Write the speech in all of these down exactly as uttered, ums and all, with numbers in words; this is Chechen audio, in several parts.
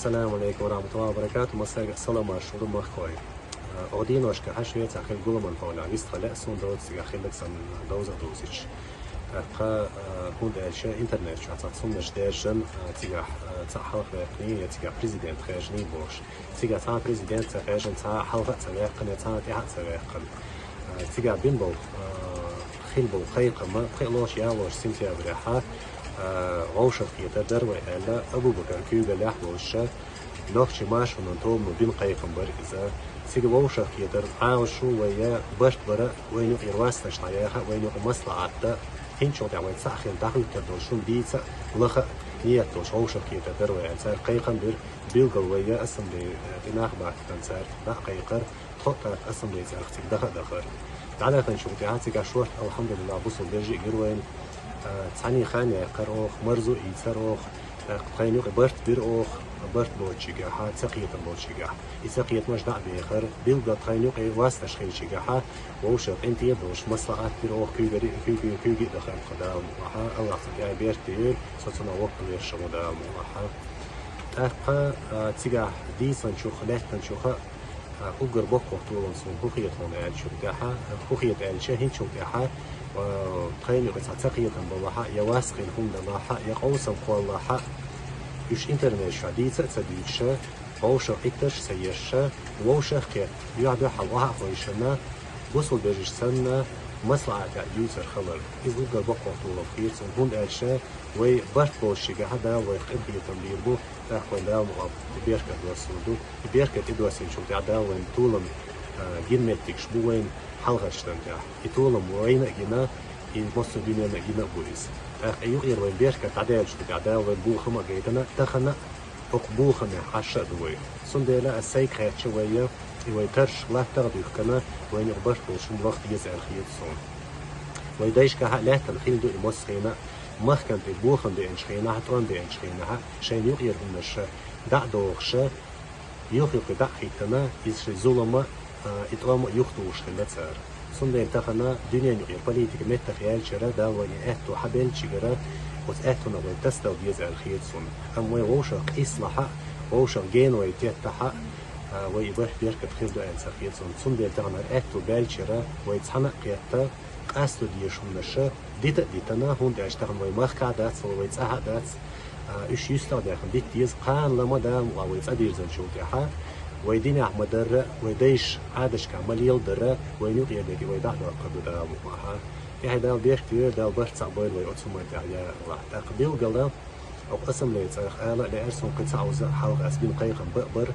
Ассаламу алейкум ва рахматуллахи ва баракату. Массайга саламаш шу ду, махкой. Э, оха дийношка хьаш вецахь хила гуламан хьолехь вистхилла, суна доцу цигахь хилларг сан довза а довзуьйтуш. ТӀаккха, э, хӀунда аьлча интернет чохь цхьа цуннаш даьржина, э, цигахь, э, цхьаъ хьалха ваьккхиний, я цигахь президент хаьржиний бохуш. Цигахь цхьа а президент ца хаьржина, цхьа а хьалха а ца ваьккхина, цхьа а тӀаьхьа а ца ваьккхина. Э, цигахь бина болу, э, хила болу кхайкхам, пхи а лош, ялх лош сентябрехьа, э, вовшах кхетар дара вай аьлла, Абу-Бакар куьйгаллехь волуша, нохчийн маршонан тобано бина кхайкхам бара иза. Цига вовшах кхетар, Ӏалашо вай я барт бара, вайна юкъера васташ дӀаяха, вайна юкъа маслаӀат дан, хӀинцул тӀаьхьа вай цхьаъ хилла дӀахӀуьттур долу шуна дийца а, лаха а ниет долуш вовшах кхетар дара вай аьлла, цара кхайкхам бира. Билггал вай я ассамблея, э, тӀе нах баттана цара дӀа а кхайкхара, тхо а тӀаккха ассамблея цӀарах цига даха а дахара. ДӀадаханчул тӀаьхьа цигахь шорта, алхьамдулиллахӀ, бусалба вежарий а гира вайна. Э, цхьаьний хан яьккхара оха, марзо а ийцара оха, тӀаккха тхайна юкъа барт бира оха, барт боцучигахьа, цакхетам болчигахь. И цакхетамаш дӀа а бехара, билггал тхайна юкъе васташ хилчигахьа, вовшах къинтӀера а долуш, маслаӀат бира оха, куьйгаре а, куьйга-, куьйга а дахара тхо, Дала мукъалахь, АллахӀ цунна тӀехь беркате йойла, со цунах воккхавеш шу ву, Дала мукъалахь. ТӀаккха, а, цигахь дийцинчух, лаьттинчуха, а, уггар боккхалла толам суна хӀун хета хьуна аьлчул тӀаьхьа, хӀун хета аьлча, хӀинцул тӀаьхьа, а, тхайна юкъа цхьа цакхетам балахьа, я васт хилла хӀума далахьа, я къовсам кхоллахьа, уьш интернет чохь дийца а ца дуьйцуша, вовшах Ӏиттарш а ца езша, вовшах а кхетта, юьхь-дуьхьал охьа а хойшина, бусалба вежарий санна, маслаӀатехь дуьйцур хилар. Иза уггар боккхалла толам хета суна, хӀунда аьлча вай барт болчигахьа Дала вайх къинхетам бийр бу, тӀаккха вайн Дала мукъалахь и беркат доссур ду. И беркат тӀедоссинчул тӀаьхьа Дала вайн толам, а, гина меттигаш бу вайн хьалхарчу дийнна тӀехь. И толам вайна а гина, и массо а дуьненна а гина а бу иза. ТӀаккха и юкъера вайн беркат дӀадаьллачул тӀаьхьа Дала вайн бохам а гайтина, тахана а, хӀокху бохамехь Ӏаш а ду вай. Цундела ас сайга хаьттича вай я, и вай тарш латтах а дуьхкана, вайна юкъа барт болуш хӀума лаха деза аьлла хета суна. Вай дайшкахьа а лаьттана хилла ду и массо а хенахь, махкана тӀе бохам беанчу хенахь, тӀом беанчу хенахь, шайна юкъера хӀуманаш дӀа а дохуша, юх-юххе дӀа а хӀиттана, иза шайн зулама, а, и тӀома а юхатухуш хилла цара. Цундела тахана дуьненан юкъера политика меттах яьллачара, Дала вайна и аьтту хьабеллачигара, оцу аьттунах вай тасадала деза аьлла хета суна. Амма вай вовшах къийсалахьа а, вовшах гена вай теттахьа а, а, вай и барт беркат хир ду аьлла ца хета суна. Цундела тахана хӀара аьтту баьллачара вай цхьаьна а кхетта, къасто дезаш хӀуманаша дита а дитана, хӀунда аьлча тахана вай махкахь а дац, вай цӀахь а дац, а, уьш юьстах а даьхна дита деза, кхана лама Дала мукъалахь вай цӀа дирзинчул тӀаьхьа, вай динехь ма-дарра, вай дайша Ӏадашкахь ма-леладарра, вайна юкъера дерг вай дӀа а доккхур ду Дала мукъалахь. ТӀаьхье Дала беркате йойла, Дала барт цхьаъ бойла вай оцу хӀуманна тӀехь, я АллахӀ. ТӀаккха билггала, оха ассамблея цӀарах ала а лаьара суна, кхин цхьа а уза хьалха ас бина кхайкхам бан а бара,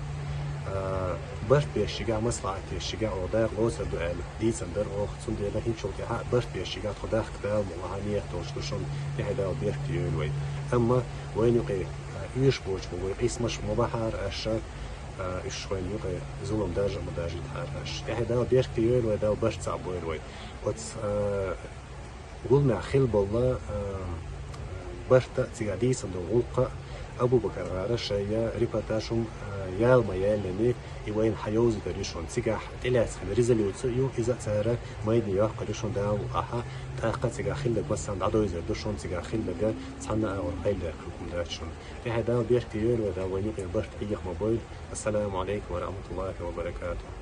а, барт бешчигахь, маслаӀат ешчигахь оха дакъа лоцур ду аьлла дийцина дара оха, цундела хӀинцул тӀаьхьа а барт бешчигахь тхо дахка Дала мукъалахь ниет долуш ду шуна, тӀаьхье Дала беркате йойла вай. Амма вайна юкъе, а, оьшуш боцуш болу вай къийсамаш ма бахьара аша, а, уьш вайна юкъе зулам даржа а ма даржийтахьара аша. ТӀаьхье Дала беркате йойла вай, Дала барт цхьаъ бойла вай. Оцу, а, гуламехь хилла болу, а, барт а, цигахь дийцина долу гӀуллакх а, Абу-Бакар гӀара шайна репортаж хӀума, а, яла ма яьллиний, и вайна хьан йовзийтар ю шуна. Цигахь тӀелаьцна хилла резолюци а ю, иза а цара майдане йоккхур ю шуна Дала мукъалахь, тӀаккха цигахь хилларг массарна дӀадовзар ду шуна, цигахь хилларг цхьанна а агӀор кхайладаьккхина хӀума дац шуна. ТӀаьхье Дала беркате йойла вай, Дала вайна юкъера барт Ӏеха ма бойла. Ассаламу алейкум ва рахматуллахи ва баракатух.